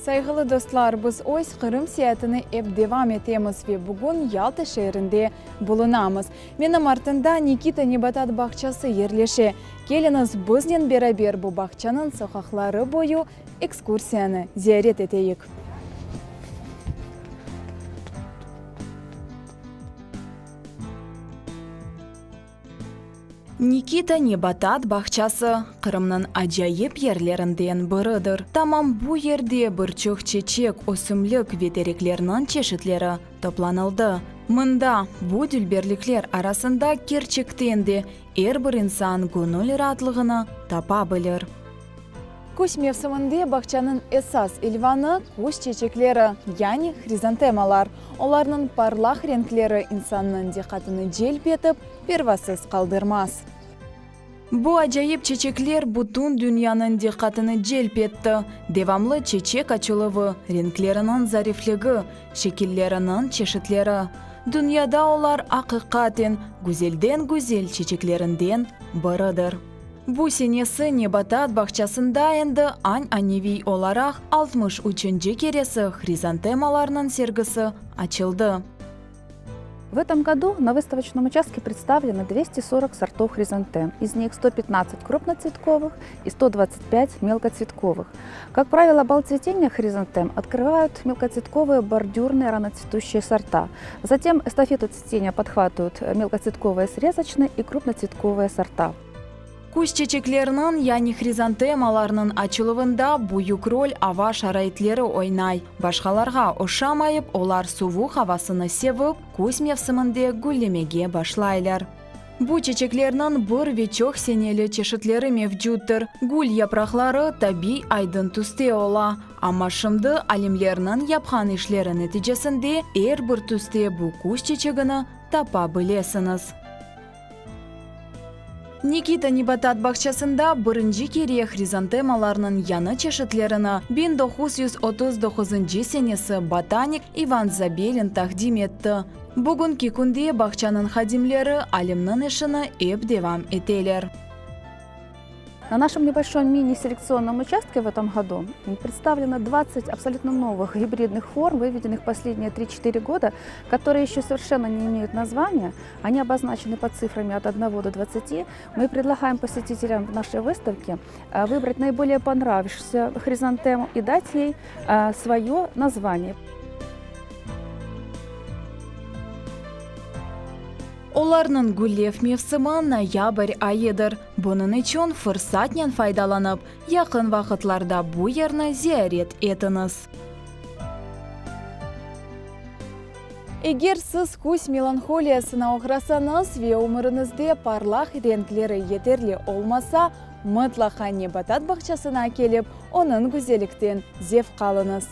Sayğılı dostlar, biz öz Qırım seyaatını ep devam etemiz ve bugün Yalta şeerinde bulunamız. Menim artında Nikita nebatat bağçası yerleşe. Keliñiz, biznen beraber bu bağçanıñ soqaqları boyu ekskursiyanı ziyaret eteyik. Nikita nebatat bağçası, Qırımnıñ acayip yerlerinden biridir. Tamam bu yerde bir çoq çeçek, ösümlik ve tereklerniñ çeşitleri toplanıldı. Mında, bu dülberlikler arasında kerçekten de er bir insan göñül raatlığını tapa bilir. Küz mevsiminde bağçanıñ esas ilvanı, küz çeçekleri, yani hrizantemalar. Olarnıñ parlaq renkleri insannıñ diqqatını celp etip, pervasız qaldırmaz. Bu acayip çeçekler bütün dünyanıñ diqqatını celp etti. Devamlı çeçek açıluvı, renkleriniñ zarifligi, şekilleriniñ çeşitleri. Dünyada olar aqiqaten güzelden-güzel çeçeklerinden biridir. Bu senesi nebatat bağçasında endi añ-aneviy olaraq 63-nci keresi hrizantemalarnıñ sergisi açıldı. В этом году на выставочном участке представлено 240 сортов хризантем. Из них 115 крупноцветковых и 125 мелкоцветковых. Как правило, бал цветения хризантем открывают мелкоцветковые бордюрные раноцветущие сорта. Затем эстафету цветения подхватывают мелкоцветковые срезочные и крупноцветковые сорта. Küz çeçekleriniñ, yani hrizantemalarnıñ açıluvında büyük rol ava şaraitleri oynay. Başqalarğa oşamayıp, olar suvuq avasını sevip, küz mevsiminde güllemege başlaylar. Bu çeçeklerniñ bir ve çoq seneli çeşitleri mevcuttır. Gül yapraqları tabiy aydın tüste ola. Amma şimdi alimlerniñ yapqan işleri neticesinde er bir tüste bu küz çeçegini tapa bilesiñiz. Nikita nebatat bağçasında birinci kere hrizantemalarnıñ yañı çeşitlerini 1939-ncı senesi botanik İvan Zabelin taqdim etti. Bugünki künde bağçanıñ hadimleri alimniñ işini ep devam eteler. На нашем небольшом мини-селекционном участке в этом году представлено 20 абсолютно новых гибридных форм, выведенных последние 3-4 года, которые еще совершенно не имеют названия. Они обозначены под цифрами от 1 до 20. Мы предлагаем посетителям нашей выставки э, выбрать наиболее понравившуюся хризантему и дать ей э, свое название. Olarnıñ güllev mevsimi noyabr ayıdır. Bunıñ içün fırsatnen faydalanıp, yaqın vaqıtlarda bu yerni ziyaret etiñiz. Eger siz küz melanholiyasına oğrasañız ve ömüriñizde parlaq renkleri yeterli olmasa, mıtlaqa nebatat bağçasına kelip, onıñ güzellikten zevq alıñız.